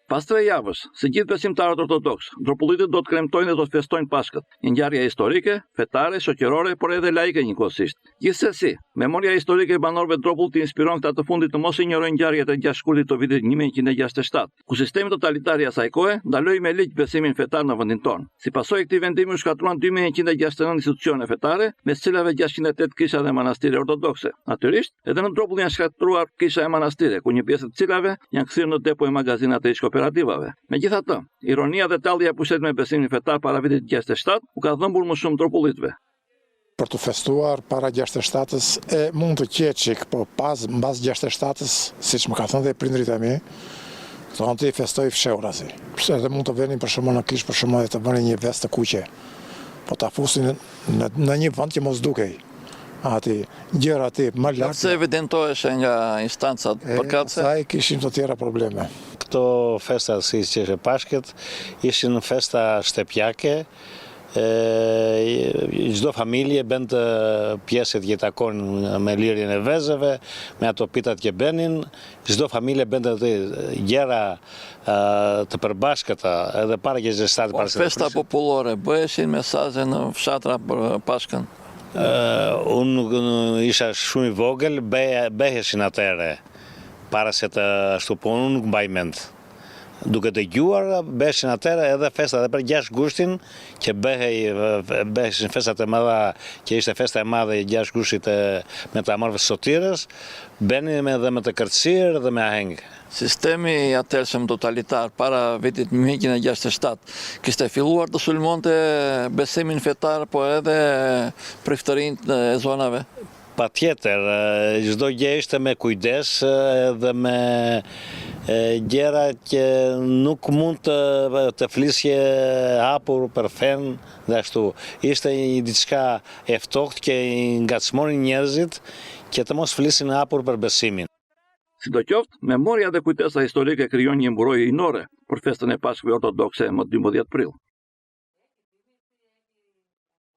Pas tre javësh, si gjithë besimtarët ortodoksë, dropullitët do të kremtojnë dhe do të festojnë Pashkët, një ngjarje historike, fetare, shoqërore, por edhe laike njëkohësisht. Gjithsesi, memoria historike e banorëve të Dropullit i inspiron këta të fundit të mos injorojnë ngjarjet e 6 shkurtit të vitit 1967, ku sistemi totalitar i asaj kohe ndaloi me ligj besimin fetar në vendin tonë. Si pasojë e këtij vendimi u shkatërruan 2169 institucione fetare, mes të cilave 608 kisha dhe manastire ortodokse. Natyrisht, edhe në Dropull janë shkatërruar kisha e manastire, ku një pjesë të cilave janë kthyer në depo e magazina të ish-kooperativave. Megjithatë, ironia dhe tallja e pushtetit me besimin fetar para vitit 67 u ka dhëmbur më shumë dropullitëve. Për të festuar para 67-ës e mund të qe çik, po pas mbas 67-ës, siç më ka thënë dhe prindërit e mi, thonë ti festoj fshehurazi. Pse edhe mund të venin për shembull në kishë për shembull edhe të vënin një vezë të kuqe, po ta fusin në, në një vend që mos dukej. Aty, gjëra aty më lart. Se evidentoheshe nga instancat përkatëse? Pastaj kishim të tjera probleme. Këto festa siç ishte Pashkët, ishin festa shtëpiake, Çdo familje bënte pjesët që i takon me lirjen e vezëve, me ato pitat që bënin, çdo familje bënte ato gjëra të përbashkëta edhe para 67 po, para se Festa popullore, bëheshin mesazhe në fshatra për Pashkën? Unë nuk isha shumë i vogël, bëheshin atëherë, para se të ashtu, po unë nuk mbaj mend. Duke dëgjuar, bëheshin atëherë edhe festa edhe për 6 gushtin, që bëhej, bëheshin festat e mëdha, që ishte festa e madhe e 6 gushtit e Metamorfës Sotirës, bënin edhe me të kërcyer dhe me aheng. Sistemi i atëhershëm totalitar para vitit 1967 kishte filluar të sulmonte besimin fetar, po edhe priftërinjtë e zonave. Patjetër, çdo gjë ishte me kujdes dhe me gjëra që nuk mund të të flisje hapur për fenë dhe ashtu. Ishte një diçka e ftohtë që i ngacmonin njerëzit që të mos flisin hapur për besimin. Sidoqoftë, memoria dhe kujtesa historike krijon një mburojë hyjnore për festën e Pashkëve ortodokse më 12 prill.